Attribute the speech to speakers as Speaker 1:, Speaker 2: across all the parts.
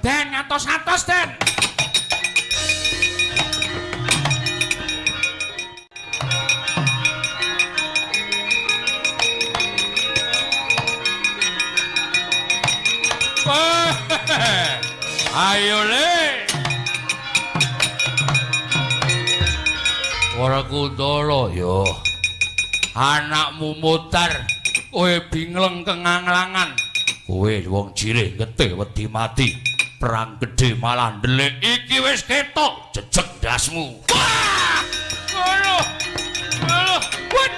Speaker 1: Den ngatos-atos, Den. Ayo le. Werkudara yo. Anakmu mutar, kowe bingleng kenganglangan. Kowe wong jirih getih wedi mati. Perang gedhe malah ndelik. Iki wis ketok jejeg ndasmu. Wah! Aduh. Aduh. Wut.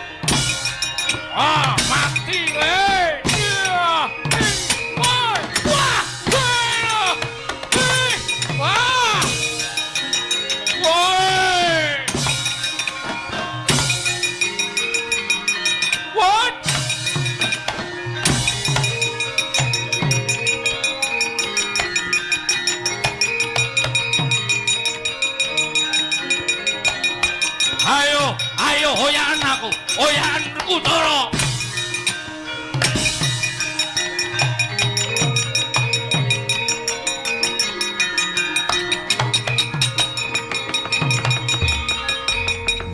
Speaker 1: Ah, mati kowe. Iya. Wah. Wah. Wah. Woi. What? Ayo, ayo hoyaan aku, hoyaan Kudara.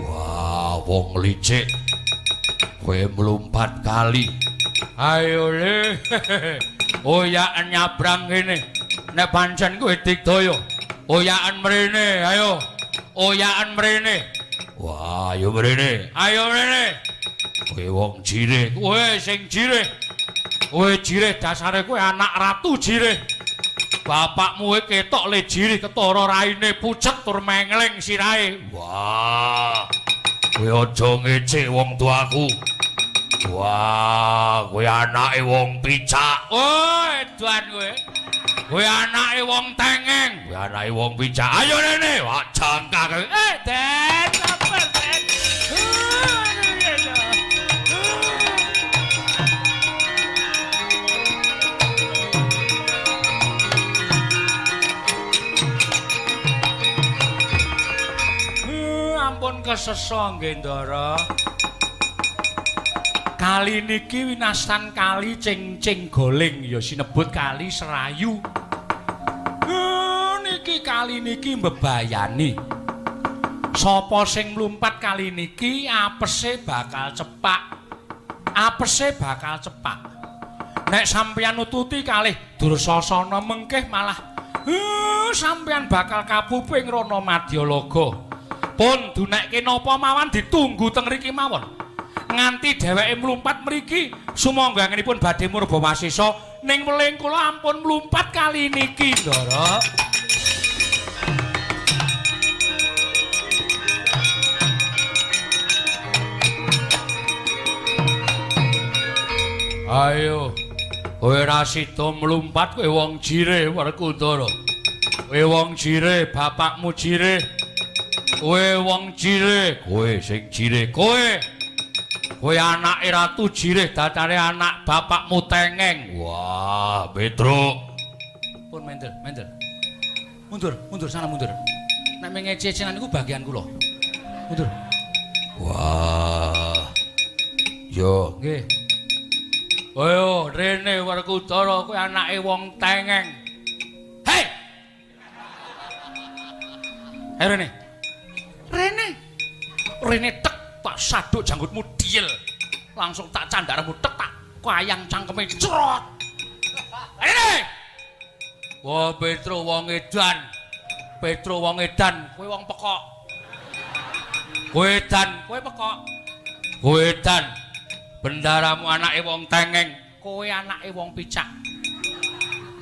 Speaker 1: Wah, wong licik. Kowe mlumpat kali. Ayo le. Oyaan nyabrang kene. Nek pancen kowe digdaya, oyaan mrene, ayo. Oyaan mrene. Wah, ayo mrene. Ayo mrene. Kowe wong jirih, kowe sing jirih. Kowe jirih dasare kowe anak ratu jirih. Bapakmu e ketok le jirih ketara raine pucet tur mengleng sirahe. Wah. Kowe aja ngecek wong tuaku. Wah, kowe anake wong picak. Oh, edan kowe. Kowe anake wong tengeng, kowe anake wong picak. Ayo rene, wah jangkar kowe. Den, sabar, Den. Ampun kesesa nggih, Ndara. Kali niki winastan kali Cengceng Goling ya sinebut kali Serayu. Niki kali niki mbebayani. Sapa sing mlumpat kali niki apese bakal cepak. Apese bakal cepak. Nek sampeyan nututi kalih Dursasana mengkih malah sampeyan bakal kapupu ing Rana Madyalaga. Pun dunekke napa mawon ditunggu teng mriki mawon. Nganti dheweke mlumpat mriki sumangga anggenipun badhe murba wasesa ning weling kula ampun mlumpat kali niki, Ndara. Ayo, kowe ora sida mlumpat kowe wong jirih Werkudara. Kowe wong jirih, bapakmu jirih. Kowe wong jirih, kowe sing jirih, kowe. Kowe anake ratu jirih datare anak bapakmu tengeng. Wah, Petruk. Pun mendel, mendel. Mundur, mundur sana mundur. Nek mengece-ecenan niku bagian kula. Mundur. Wah. Yo, nggih. Ayo rene Werkudara kowe anake wong tengeng. Hei. Ayo rene. Rene. Rene tek tak saduk janggutmu diel. Langsung tak candaramu tek tak kayang cangkeme cerot. Rene. Wah, Petro wong edan. Petro wong edan, kowe wong pekok. Kowe edan, kowe pekok. Kowe edan. Bendaramu anake wong tengeng, kowe anake wong picak.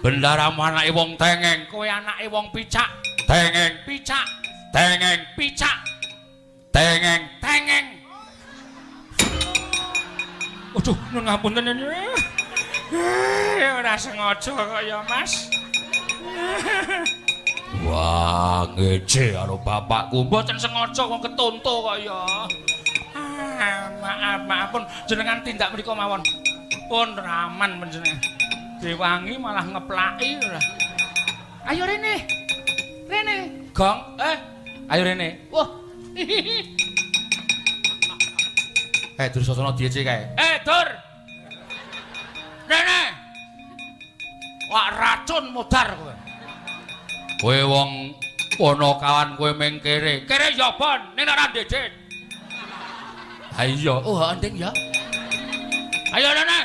Speaker 1: Bendaramu anake wong tengeng, kowe anake wong picak. Tengeng picak, tengeng picak. Tengeng tengeng. Waduh, nyuwun ngapunten. Ora sengaja kok ya, Mas. Wah, ngece karo bapakku. Mboten sengaja wong ketonto kok ya. Maaf, maaf pun jenengan tindak mriku mawon. Pun raman panjenengan. Dewangi malah ngeplaki ora. Ayo rene. Rene. Gong, ayo rene. Wah. Dursasana diece kae. Dur. Rene. Wah, racun modar kowe. Kowe wong Ponokawan kowe ming kere. Kere ya bon, ning ora ndedit. Ha iya, oh nding ya. Ayo rene.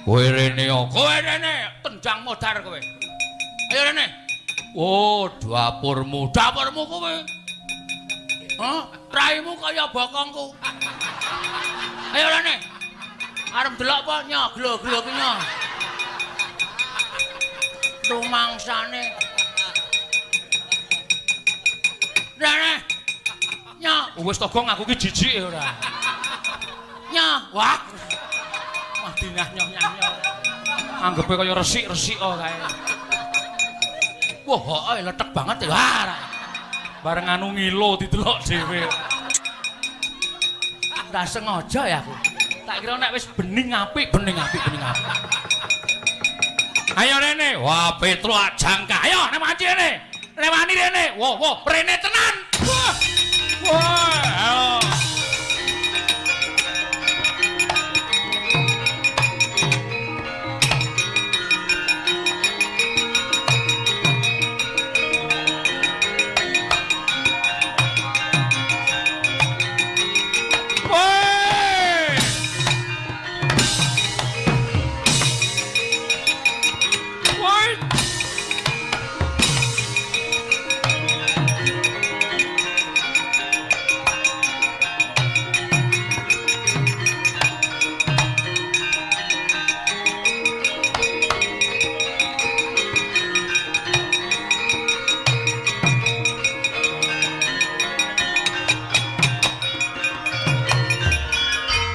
Speaker 1: Kowe rene ya, kowe rene, tendang modar kowe. Ayo rene. Oh, dapurmu, dapurmu kowe. Hah? Raimu kaya bokongku. Ayo rene. Arep delok apa nyo, glo-glo ki nyo. Rumangsane. Rene. Nyo, wis to gong aku ki jijik ora. Nyo, wah. Wah dinah nyoh nyoh. Anggepe kaya resik-resik kae. Wah, heeh letek banget ya. Wah. Bareng anu ngilo didelok dhewe. Ora sengaja ya aku. Tak kira nek wis bening apik, bening apik, bening apik. Ayo rene. Wah, Petro jangka. Ayo nek mati rene. Nek wani rene. Wah, wah, rene tenan. Wah. Wah, ayo.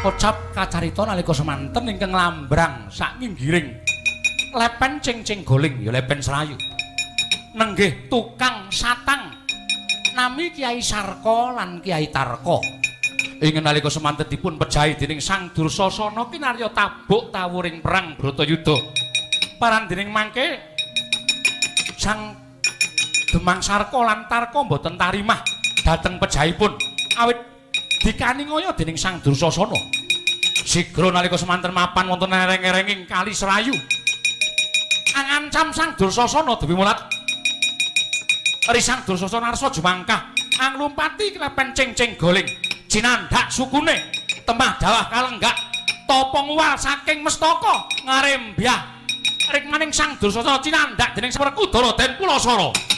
Speaker 1: Kocap kacarita nalika semanten ingkang lambrang saknginggiring lepen cing-cing goling ya lepen Serayu nenggih tukang satang nami Kiai Sarka lan Kiai Tarka ing nalika semanten dipun pejahi dening Sang Dursasana kinarya tabuk tawuring perang Bratayuda paran dening mangke Sang Demang Sarka lan Tarka mboten tarimah dhateng pejahipun awit dikaningaya dening Sang Dursasana. Sigra nalika semanten mapan wonten ereng-erenging Kali Serayu. Angancam Sang Dursasana dewi mulat. Ri Sang Dursasana arsa jumangkah anglumpati klepen cing-cing goling cinandhak sukune temah dawah kalenggak tapa nguwal saking mestaka ngarembyah rikmaning Sang Dursasana cinandhak dening Werkudara den Pulasara.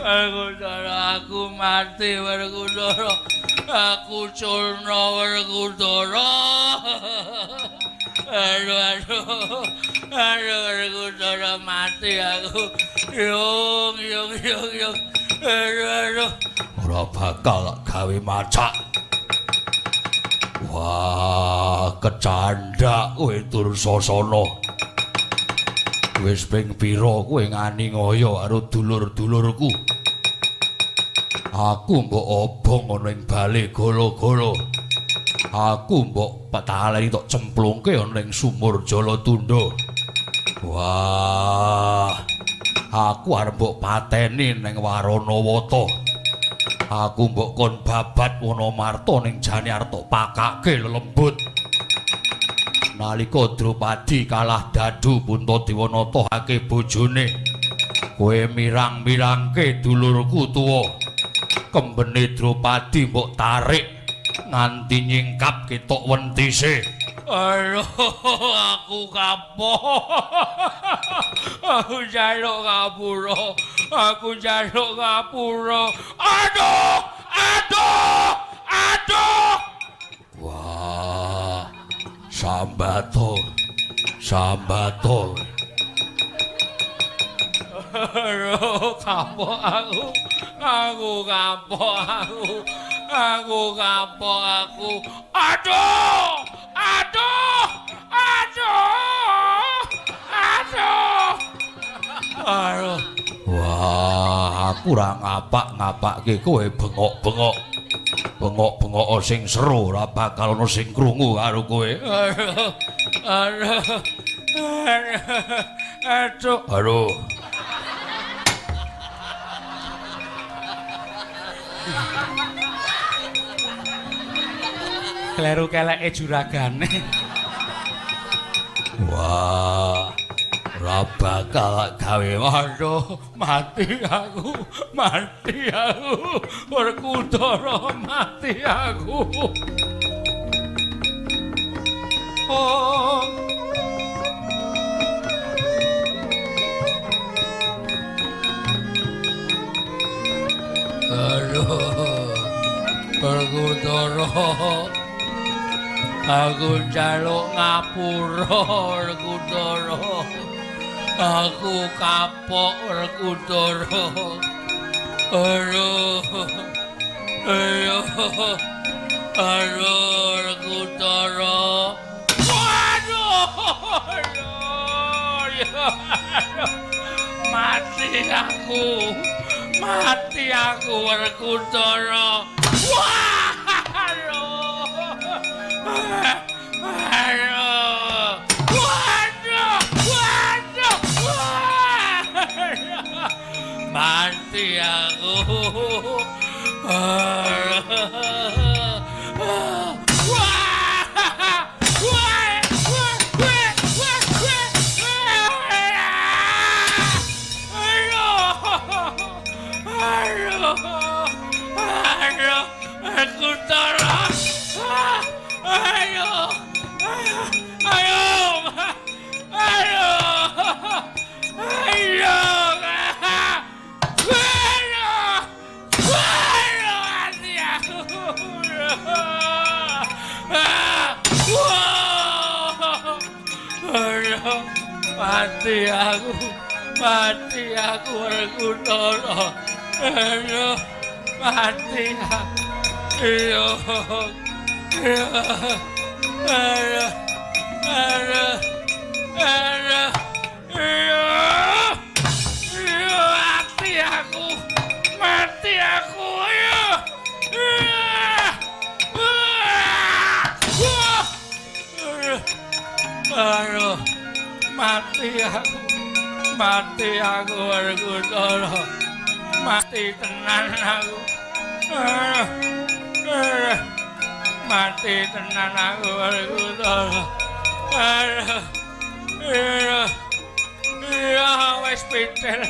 Speaker 1: Werkudara, aku mati Werkudara, aku culna Werkudara. Aduh, aduh, aduh Werkudara mati aku. Yung, yung, yung, yung. Aduh, aduh. Ora bakal gawe macak. Wah, kecandak kowe Dursasana. Wis ping pira kowe ngani ngaya karo dulur-dulurku. Aku mbok obong ana ing bale gala-gala. Aku mbok petaleni tok cemplungke ana ing sumur Jalatunda. Wah, aku arep mbok pateni ning Waranawata. Aku mbok kon babat Wanamarta ning jane arep tok pakake lelembut. Nalika Drupadi kalah dadu Puntadewa natahake bojone, kowe mirang-mirangke dulurku tuwa. Kembene Drupadi mbok tarik nganti nyingkap ketok wentise. Aduh, aku kapok. Aku njaluk ngapura. Aku njaluk ngapura. Aduh, aduh, aduh. Wah, sambato, sambato. Aduh, kapok aku. Aku kapok aku. Aku kapok aku. Aduh, aduh, aduh, aduh. Aduh. Wah, aku ora ngapak-ngapake kowe bengok-bengok. Bengok-bengok sing seru ora bakal ana sing krungu karo kowe. Aduh, aduh, aduh, aduh.
Speaker 2: Kleru keleke juragane.
Speaker 1: Wah, ora bakal gawe. Aduh, mati aku, mati aku. Werkudara mati aku. Oh. Aduh, Werkudara. Aku njaluk ngapura Werkudara. Aku kapok Werkudara. Aduh, aduh, aduh Werkudara. Waduh, aduh, mati aku, mati aku Werkudara. Wah, aduh. Aduh, waduh, waduh, waduh, mati aku. Aduh, aduh, aku tolong. Ayo, ayo, ayo, ayo, ayo, mati aku. Mati aku, mati aku Werkudara. Aduh, mati aku. Iya. Aduh, aduh, aduh, iya, iya, mati aku, mati aku, iya, iya, aduh, mati aku Werkudara, mati tenan aku, aduh, mati tenan aku Werkudara. Aduh, iya, iya, wis pitil,